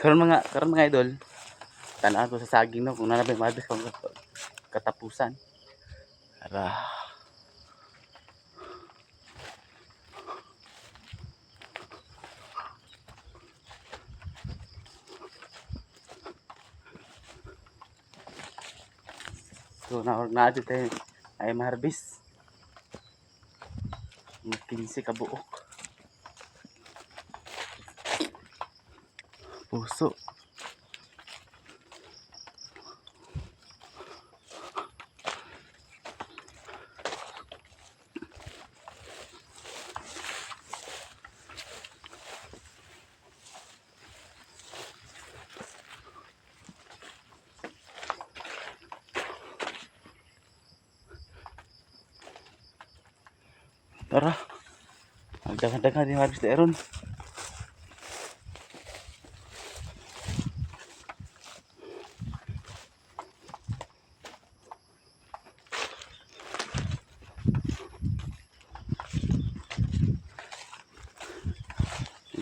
Karon mga idol, tan-aw ko sa saging, no, kung naa na ma-harvest kung katapusan. Tara. So na na tayo ay ma-harvest. Mga 15 ka buok. Puso. Tara. Magdagan-dagan din harvest ron.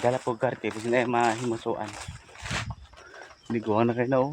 Dala po karte, kasi na mahimusuan. Liguan na kayo na, oh.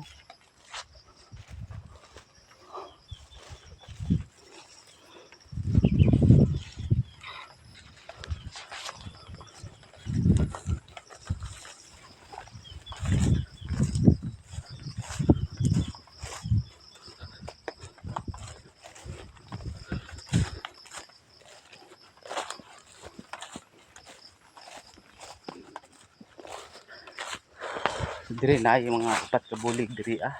Dire na yung mga apat ka bulig diri ah.